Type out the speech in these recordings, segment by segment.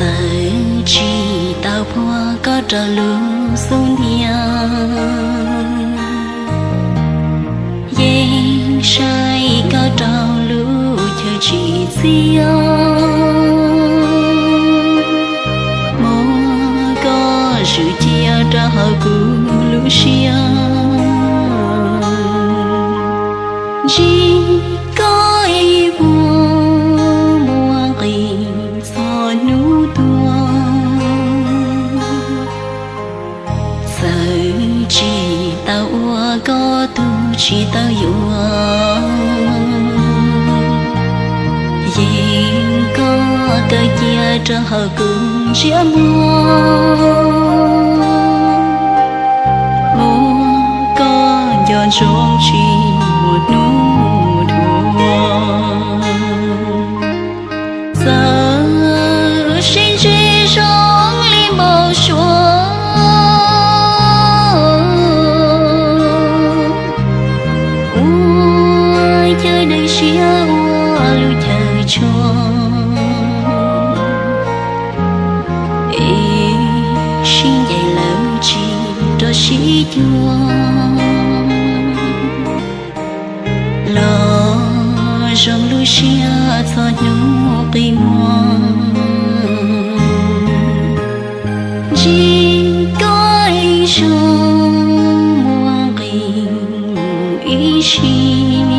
Txawm tsis tau puag koj rau lub xub ntiag, yeej saib koj rau lub chaw tsim txiaj. Muab koj zwm cia rau hauv kuv lub siab, ntsib koj ib vuag muaj nqis txhua hnub tuaj. Txawm tsis tau ua koj tug tsis tau yuav, yeej koj kaw cia rau hauv kuv ntsiab muag. Muab koj nco ntsoov tsis muaj hnub dhuav. Txawm sib ntsib zoo li npau suav, ua chaw dawb siab ua lub chaw tshua, es sib ncaim lawm tsis rov sib cuag. Los zoo lub siab txhua hnub qi muag, ntsib koj ib zaug muaj nqis ib sij.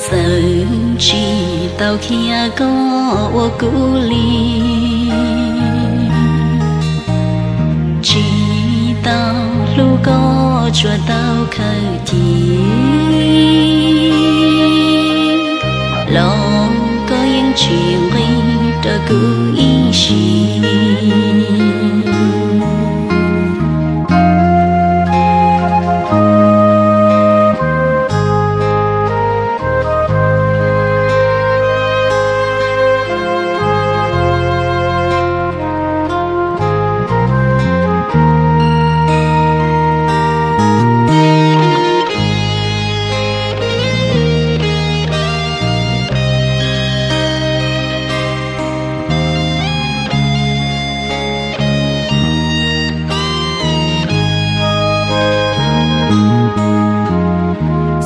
Txawm tsis tau khiav koj ua kuv li, tsis tau hlub koj tsuas tau khaws cia, los koj yeej tsis nqis rau kuv ib sij.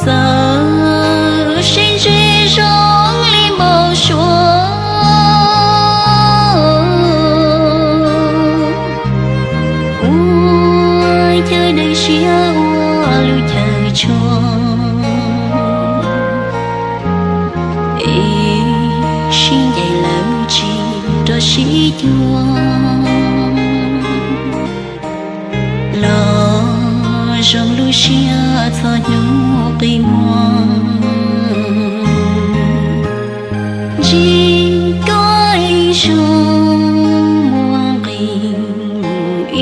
Txawm sib ntsib zoo li npau suav, ua chaw dawb siab ua lub chaw tshua, es sib ncaim lawm tsis rov sib cuag. Los zoo lub siab txhua hnub qi muag, ntsib koj ib zaug muaj nqis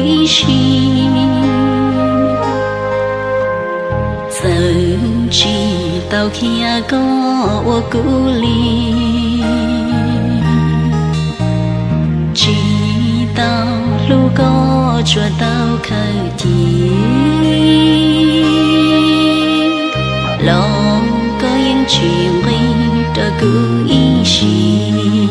ib sij. Txawm tsis tau khiav koj ua kuv li, tsis tau hlub koj tsuas tau khaws cia, los koj yeej tsis nqis rau kuv ib sij.